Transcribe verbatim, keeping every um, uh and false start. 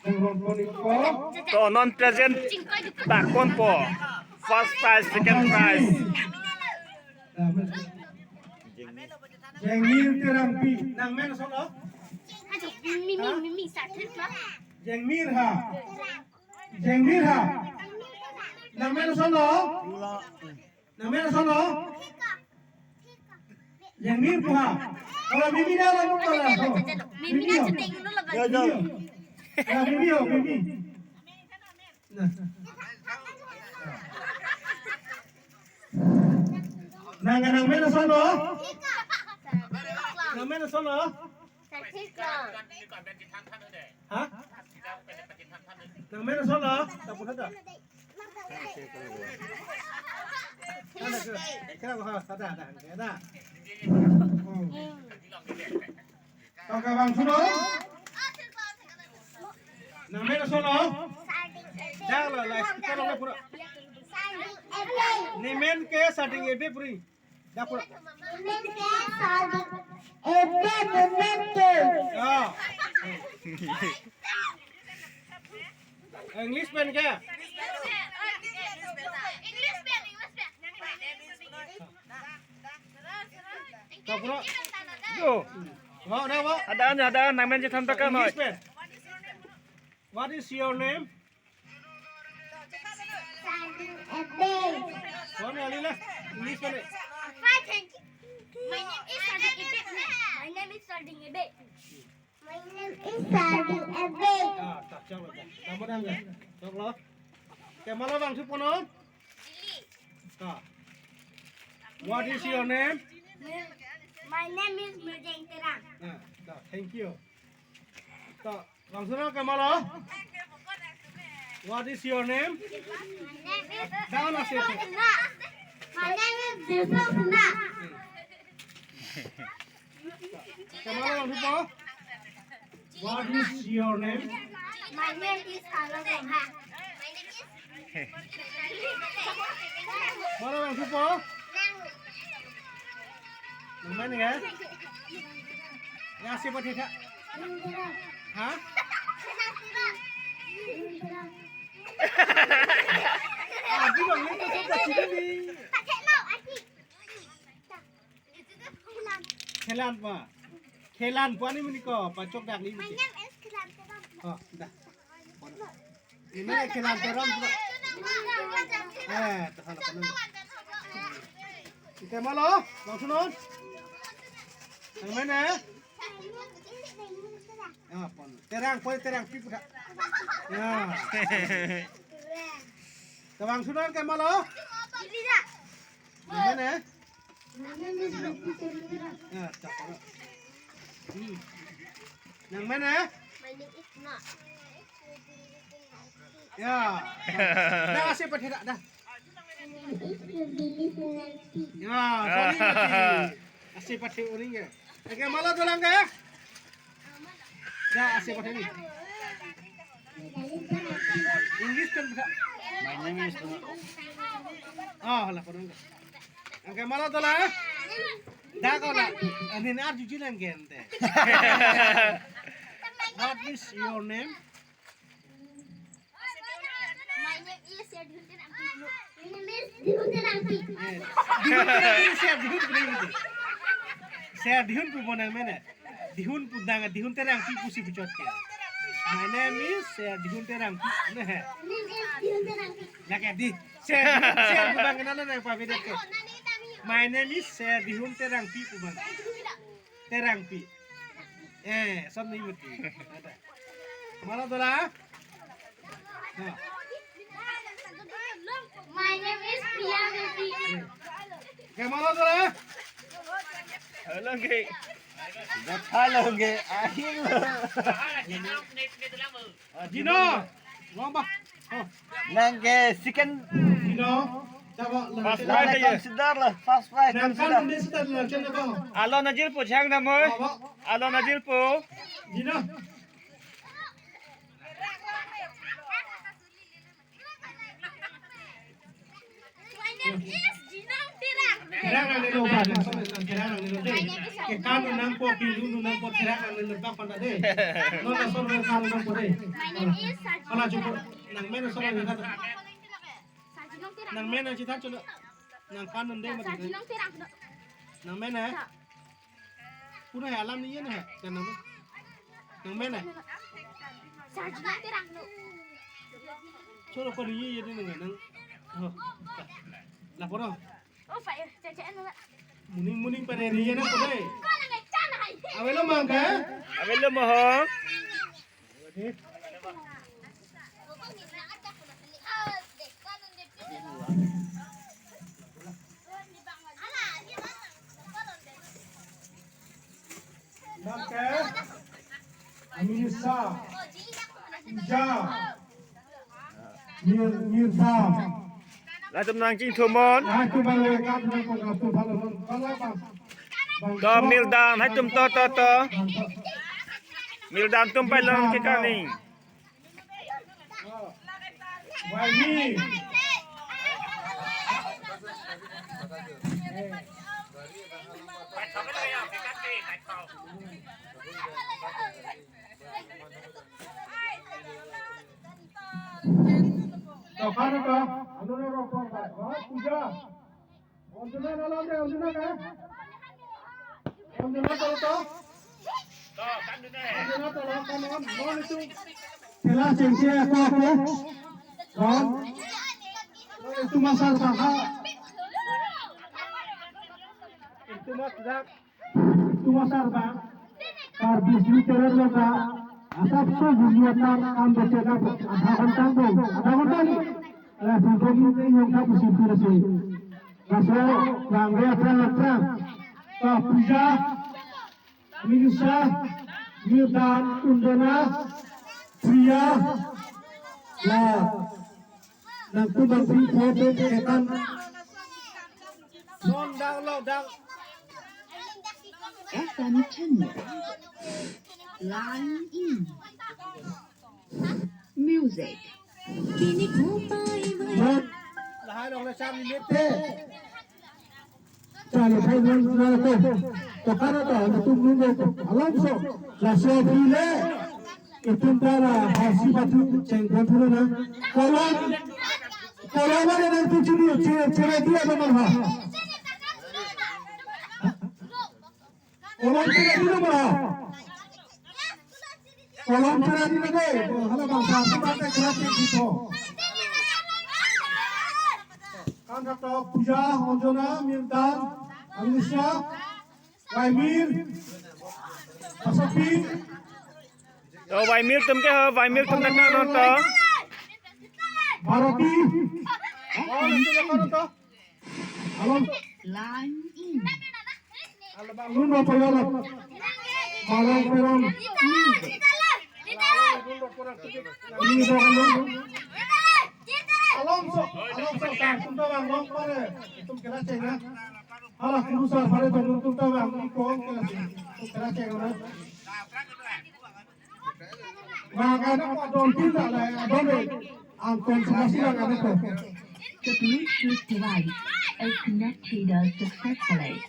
Nang ron pon ikpo. To non present dakponpo. First prize, second prize. Jengmir Terangpi. Nangmen ason lo? Ajo, Mimi, Mimi, sa thek lo. Jengmir ha. Jengmir ha. Nangmen ason lo? Nangmen ason lo? Jengmir pu ha. Kalau Mimi na lo, kalau lo. Mimi na chuteng lo, lo. Yo, yo. Mimi. Ya, Mimi yo, Mimi. Nah. Nang, nangmen ason lo? Nangmen ason lo? Ha? Nangmen ason lo? Tapu hada. Ada ke? Kira apa? Ada, ada, ada. Hmm. Tangka bang suno. Nangmen ason lo? Dak lo, la speaker lo pura. Nemen ke Sarding Ebe puri. Dak pura. Nemen ke Sarding Ebe, nemen ke. Ya. English pen ke? English pen, English pen. Dak pura. Yo. Mau, dah, mau. Ada, ada, ada, nangmen chethan ta ka noi. English pen. What is your name? Sarding Ebe. Kone ali la? English kone? Fine, thank you. My name is Sarding Ebe. My name is Sarding Ebe. My name is Sarding Ebe. Ah, ta, choklo, ta. Kamu dah enggak? Choklo. Komat lo bang supo non? Ta. What is your name? My name is Mirjeng Terang. Ah, ta, thank you. Ta, bang supo komat lo? What is your name? My name is Down, Asif. Sina. My name is Joseph Sina. Komat lo bang supo? What is your name? My name is Carlos Sangha. Komat lo bang supo? Nangmen ke? Ya, siapa tidak? Ha? Adi bang, ini tuh sudah sini nih. Khelan pa. Khelan pa ni muni ko, pachok dak ni. My name is Khelan Teron. Oh, dah. Ini Khelan Teron. Eh, tahan apa nih? Komat lo, bang sunon. Nangmen eh? Ah, pon. Terang, pon, Terangpi pu dak. Ya. Bang sunon komat lo? Nangmen eh? Ya, cakap. Hmm. Nangmen eh? My name is not. Ya. Dah, Asif pathek dah. Ya, sorry, Asif pathek uring ya. Oke, komat lo dolang ke? Dah, Asif pathek ni. English kan bisa. My name is. Oh, lah, pon. Oke, komat lo dolang. Dah, ko lah. Ani nar juji lang gente. What is your name? My name is Serdihun Terangpi. My name is Dihun Terangpi. Eh, Dihun Terangpi, Serdihun Terangpi. Serdihun pu bonang mene. Dihun pu dang, Dihun Terangpi pusi puchot ke. My name is Serdihun Terangpi. Nah. My name is Dihun Terangpi. Lagi di. Ser, Ser pu bang kenal na pa beda ke. My name is Serdihun Terangpi pu bang. Terangpi. Eh, son ni mati. Ada. Komat lo dolang? Nah. My name is Priya Devi. Komat lo dolang? Halo, ge. Halo, ge. Ahin lo. Dino. Long ba. Oh. Nang ke second. Dino. First prize ya. Consider lah, first prize consider. Alo Najil pu jang damoi. Alo Najil pu. Dino. My name is Jinong Tirang. Terang nang dilo ba, terang nang dilo. My name is Kekan nangpo, pindu nangpo, therak nang nang bak panda de. Non asor nang kan nangpo de. My name is Sajid. Hala chupo, nang men asor nang kan. Sajid nang terang. Nang men nang chethan chuna. Nang kan nang de mati. Sajid nang terang. Nang men eh. Kuna hai alam ni ye na hai. Kan nang men. Nang men eh. Sajid nang terang. Choro ko ni ye ye de nang nang. Oh. Lapor. Oh, fire. Cek, cek, anu, Pak. Muning, muning pada rian apa deh? Kau nang cana hai. Avelo mangka? Avelo moho. Mangka? Aminisa. Ja. Mir, Mirdam. Latum nangchingthumnon. Latum bang lekat nang pagatu balon. Bala bang. To Mirdam, hai tum to, to, to. Mirdam tum pai long ke kani. Waini. Tokan ka, anu na rokok ka, oh, puja. Anjuna na lang deh, Anjuna ka? Anjuna to to? Anjuna to lang ka non, non itu. Pila chengche ako ako. Non. Non itu masar saha. Itu masar. Tumasar ba, Karbi Sri Teror lo ba, asap so dunia tar kam baca dapat, adha ghonta bo, adha ghonta ni. Lah, bumi ni yang tak musim kena sih. Masuk, bangga, terang, terang. Ka puja, Aminisa, Mirdan, Undona, Priya, lah. Nangtum bangphi photo ketan. Non dang lo dang. F M channel. Line in. Music. Kini ko pai bai. Non. Lahai long na cham limit te. Chale phai nang nang to. To karo to, anu tum nung to. Alam so. Laso phi le. Itum ta la hasi batu cheng batu na. Kolom. Kolom ada nang tu chini, chini, chini dia nama ha. Kolom chini dia nama ha. Kolom chini dia nama. Hala bangsa, bangsa kelas itu. Kan kata puja, Anjona, Mirdan, Anusha, Waimir, Pasapi. To Waimir tum ke ho, Waimir tum nak non to. Bharati. Oh, itu nak to. Halo. Line in. Halo, Bang Lun, apa ya, Bang? Bang Lun, Bang Lun. Ini Bang Lun. Alonso, Alonso, sang, tum ta bang, bang, pare. Tum kena ceng ya. Hala, kuru sar, pare, tum, tum ta bang, ni kong, kena ceng. Tum kena ceng, mana? Bang, anak, adon, tum ta, la, adon, eh. Angkon, sama si, bang, anak, eh. The Bluetooth device is connected successfully.